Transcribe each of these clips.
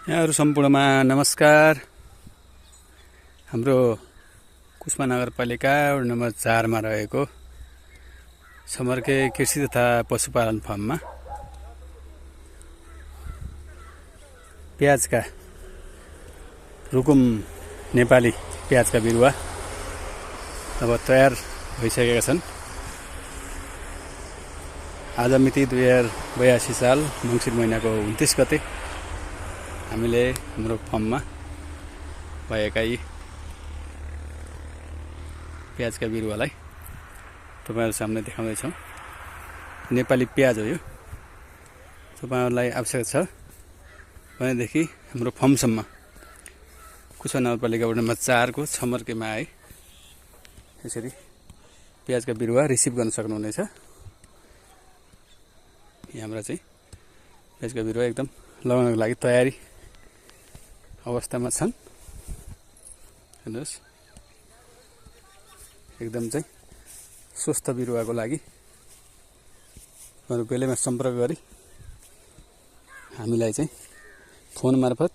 यहाँहरु सम्पूर्णमा नमस्कार। हाम्रो कुस्मा नगरपालिका वडा नम्बर 4 मा रहेको समर्के कृषि तथा पशुपालन फार्ममा प्याजका रुकुम नेपाली प्याजका बिरुवा अब तयार भइसकेका छन्। आज मिति 2082 साल मङ्सिर महिनाको 29 गते हामीले हाम्रो फार्ममा भएका यी प्याजका बिरुवालाई तपाईहरु सामने देखाउँदै छौं। नेपाली प्याज हो यो। तपाईहरुलाई आवश्यक छ भनेदेखि हाम्रो फार्मसम्म कुस्मा नगरपालिका वडा नम्बर 4 को छमर्केमा आए यसरी प्याजका बिरुवा रिसिभ गर्न सक्नुहुनेछ। यहाँ चाहिँ प्याजका बिरुवा एकदम लगाउनको लागि तयारी अवस्थामा छन्। हेर्नुस् एकदम चाहिँ स्वस्थ बिरुवाको लागि बेलैमा सम्पर्क गरी हामीलाई चाहिँ फोन मार्फत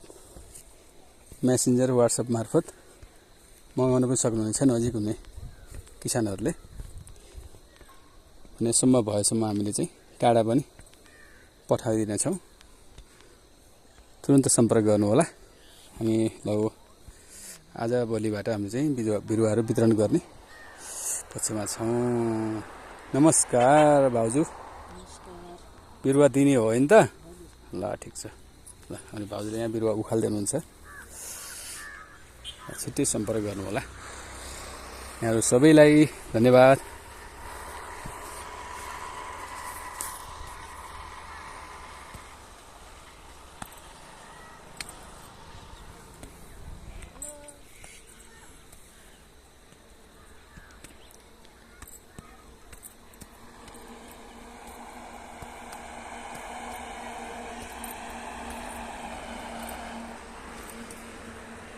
मेसेन्जर व्हाट्सएप मार्फत मगाउन पनि सक्नुहुनेछ। नजिक हुने किसानहरूले भने सम्भव भएसम्म हामीले चाहिँ टाढा पनि पठाइदिनेछौँ। तुरुन्त सम्पर्क गर्नु होला। हामी लगभग आज भोलिबाट हामी चाहिँ बिरुवाहरू वितरण गर्ने पक्षमा छौं। नमस्कार भाउजू। बिरुवा दिने हो हैन त? ल ठीक छ। ल अनि भाउजूले यहाँ बिरुवा उखाल्दै हुनुहुन्छ। छिट्टै सम्पर्क गर्नु होला। यहाँहरु सबैलाई धन्यवाद।